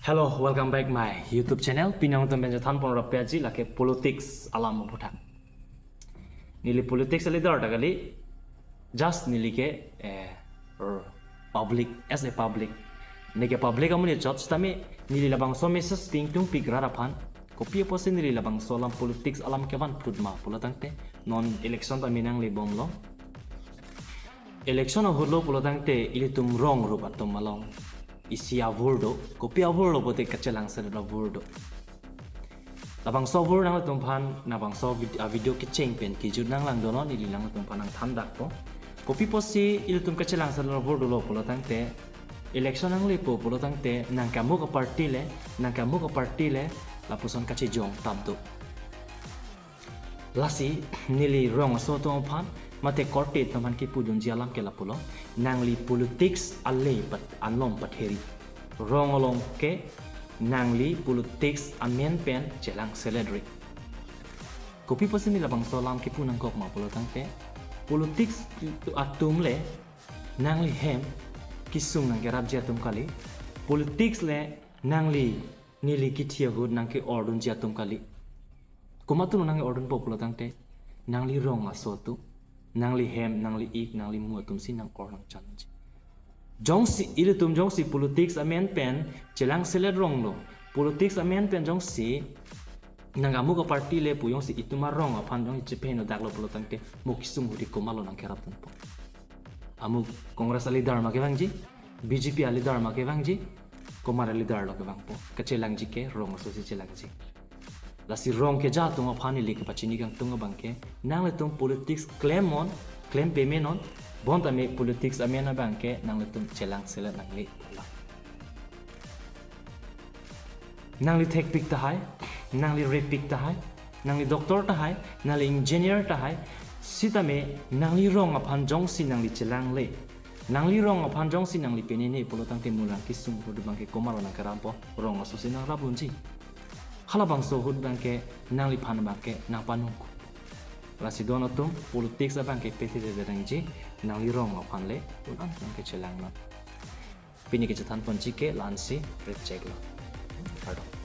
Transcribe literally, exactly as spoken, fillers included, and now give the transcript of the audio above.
Hello, welcome back my YouTube channel. Pini nangtum pen chethan pon rap aji lake politics alam aphuthak. Neli politics a leader ta kali, just neli ke eh, r- public, as a public. Neke public amonit chot sitame neli labangso message pingtung pik rat aphan. Kopi apotsi neli labangso alam politics alam kevan phut ma pulo tangte, non election ta menang le bomlo. Election ahut lo pulo tangte ilitum rong rup atum along isi avur do, kopi avur lo pulote kachelang selet avur do. Labangso avur nangtum aphan, labangso vid- a video kecheng pen kejut nang lang donon, ili nangtum aphan nang than dak po. Kopi apotsi ilitum kachelang selet avur dolo pulo tangte, election nang lepo pulo tangte nang ke amuk a party le, nang ke amuk a party le, lapuson kachejong tap do. Lasi neli rong aso atum aphan mate korte atum aphan kipudunji alam ke lapulo, nangli politics ale pat anom patheri. Rong along ke nangli politics amen pen chelang selet ri. Kopi apotsi neli labangso alam kipu nangkok ma pulo tangte, politics atum le nangli hem kesung nangkerapji atum kali. Politics le nangli neli kithi ahut nangke-ordunji atum kali. Komat atum nang-ordun po pulo tangte, nangli rong aso atum, nangli hem, nangli ik, nangli mu atumsi nang-or nangchanji. Jongsi ilitum jongsi politics amen pen chelang selet rong lo, politics amen pen jongsi nang amuk a party le pu jongsi itum arong aphan jongsi chephen dak lo pulo tangte, mo kesung ahut komat lo nangkerapdun po? Amuk Congress a leader ma kevangji, B J P a leader ma kevangji, komat a leader lo kevang po? Kachelangji ke rong aso si chelangji. Lasi rong keja atum aphan ili kepachini kangtung abang ke, nanglitum politics klem on, klem pame non, bonta me politics amen abang ke nanglitum chelang selet nangle pulo. Nangli thekpik tahai, nangli repik tahai, nangli doctor tahai, nangli engineer tahai, sitame nangli rong aphan jongsi nangli chelang le, nangli rong aphan jongsi nangli penene pulo tangte mo nang kesung ahut abang ke komat lo nangkerap po? Rong aso si nangrapdunji. Halabangso ahut abang ke nangliphan abang ke nangpanung. Lasi don atum politics abang ke pete de dengji, nangli rong aphan le un-an nang kechelang non. Pini kechethan ponji ke la-ansi, ripchek lo. Kardom.